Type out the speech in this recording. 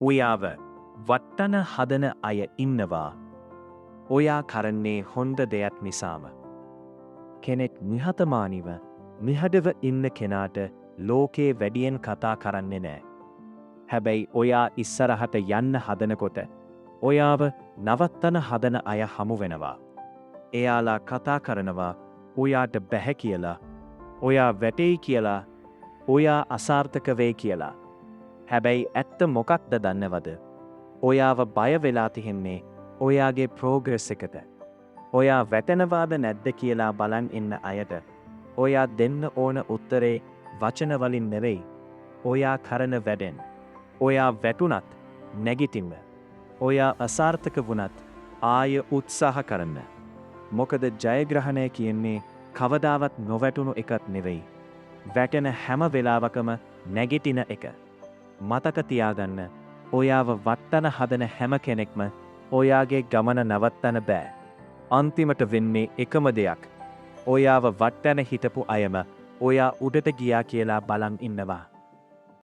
ඔයාව වට්ටන හදන අය ඉන්නවා ඔයා කරන්නේ හොඳ දෙයක් නිසාම. කෙනෙක් නිහතමානීව, නිහඬව ඉන්න කෙනාට ලෝකේ වැඩියෙන් කතා කරන්නේ නෑ. හැබැයි ඔයා ඉස්සරහට යන්න හදනකොට ඔයාව නවත්තන හදන අය හමු වෙනවා. එයාලා කතා කරනවා ඔයාට බැහැ කියලා, ඔයා වැටෙයි කියලා, ඔයා අසාර්ථක වෙයි කියලා. හැබැයි ඇත්ත මොකක්ද දන්නවද? ඔයාව බය වෙලා තියෙන්නේ ඔයාගේ ප්‍රෝග්‍රස් එකට. ඔයා වැටෙනවාද නැද්ද කියලා බලන් ඉන්න අයට ඔයා දෙන්න ඕන උත්තරේ වචන වලින් නෙවෙයි, ඔයා කරන වැඩෙන්. ඔයා වැටුණත් නැගිටින්න. ඔයා අසාර්ථක වුණත් ආය උත්සාහ කරන්න. මොකද ජයග්‍රහණය කියන්නේ කවදාවත් නොවැටුණු එකක් නෙවෙයි, වැටෙන හැම වෙලාවකම නැගිටින එක. මතක තියාගන්න, ඔයාව වට්ටන හදන හැම කෙනෙක්ම ඔයාගේ ගමන නවත්තන්න බෑ. අන්තිමට වෙන්නේ එකම දෙයක්. ඔයාව වට්ටන හිටපු අයම ඔයා උඩට ගියා කියලා බලන් ඉන්නවා.